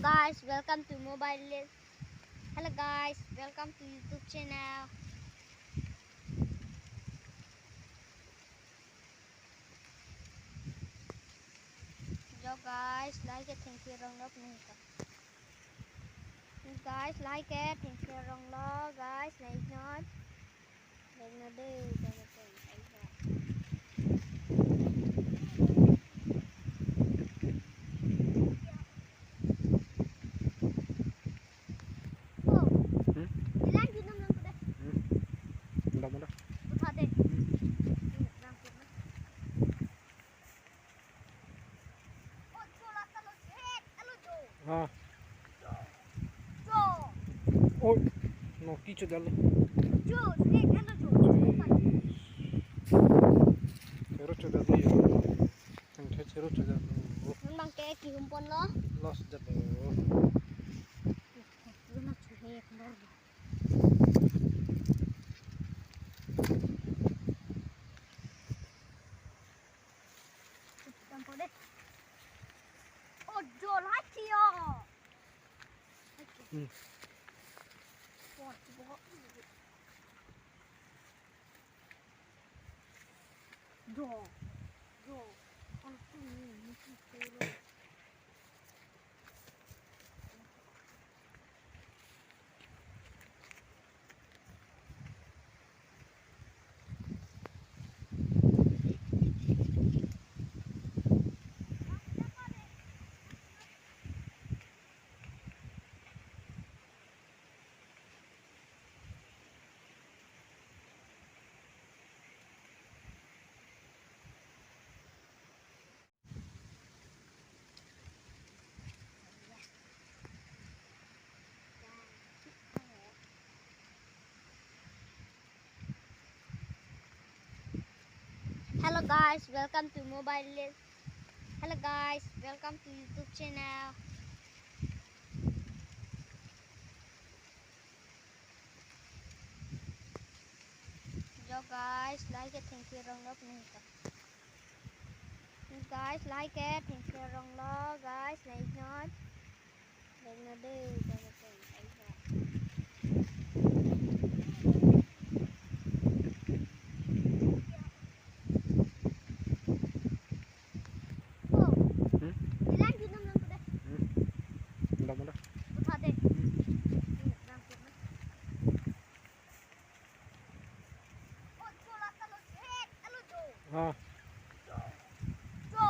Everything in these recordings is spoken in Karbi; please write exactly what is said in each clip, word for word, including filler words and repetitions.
Guys, welcome to Mobile List. Hello guys, welcome to YouTube channel. Jo guys, like it, thank you, rong lok nih ka. Guys, like it, thank you, rong lok, guys, like not. Like not deh, jangan lupa, like not. Oh. Hmm? Ilang ginum lang ko deh. Hmm. Endak mo dah. Utha deh. Hmm. Ini, rangkul na. Oh, jo la kalo, eh, kalo jo. Ah. Jo. Oi. No, ki chodalo. Jo, eh, kalo jo. Chero chodalo ya. Ang the chero chodalo. Memang ke kihum ponlo. Lost dalo. Guna chuhe kendor. Tangko deh. Oh, jo lagi ya. Hmm. Wah, coba. Jo. Jo. Aku ni, ni, ni. Hello guys, welcome to Mobile List. Hello guys, welcome to YouTube channel. Jo guys, like it, thank you, rong lok nih ka. Guys, like it, thank you, rong lok, guys, like not. Like not deh, jangan lupa, like not. Oh. Hmm? Ilang ginum lang ko deh. Hmm. Endak mo dah. Utha deh. Hmm. Ini, rangkul na. Ah. Jo.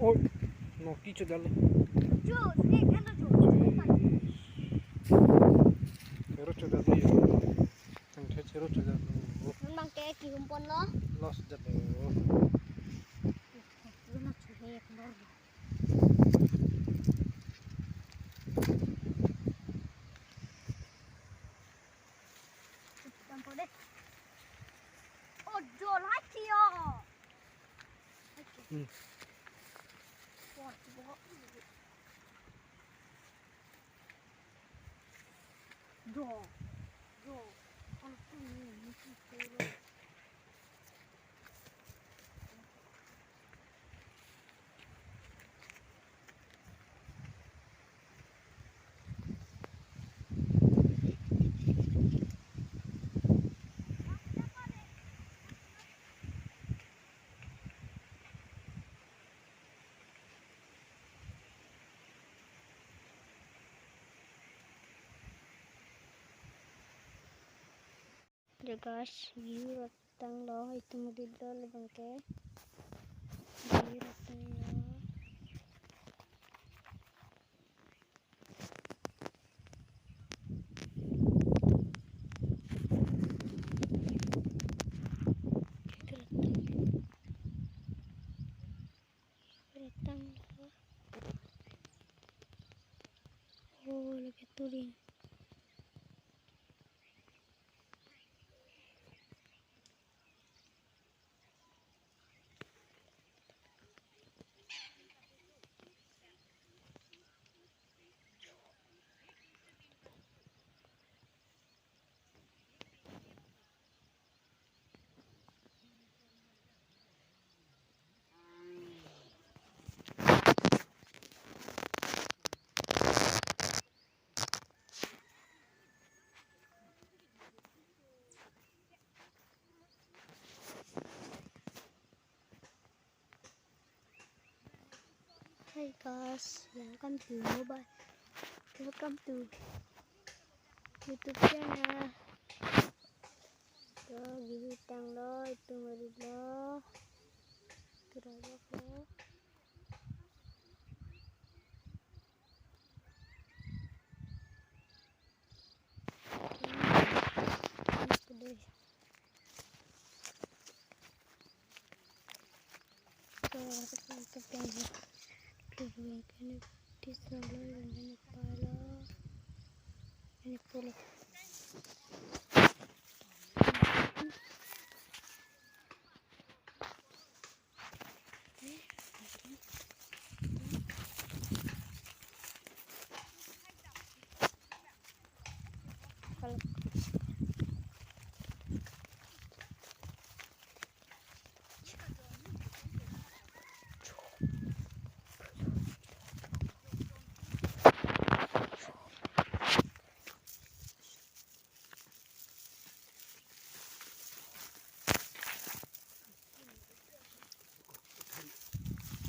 Oi. No, ki chodalo. Jo, eh, kalo jo. Chero chodalo ya. Ang the chero chodalo. Memang ke kihum ponlo. Lost dalo. Guna chuhe kendor. Tangko deh. Oh, jo lagi ya. Hmm. Wah, coba. Jo. Jo. Aku ni, ni, ni. Jo guys, view rot tanglo, itum udilo labang ke. View rot tanglo. Rot tanglo. Oh, lake turing. Hi guys, welcome to mobile. Welcome to YouTube channel. To gihitang lo, itum ari lo. Kira lo ko.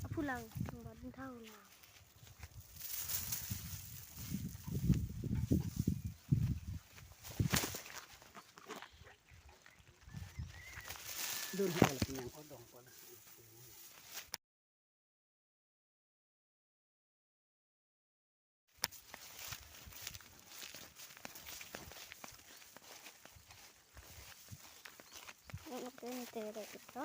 Aphulang, sumbat din thang lang. Dun hal pinyang odong pala. Oke, ini tere kita.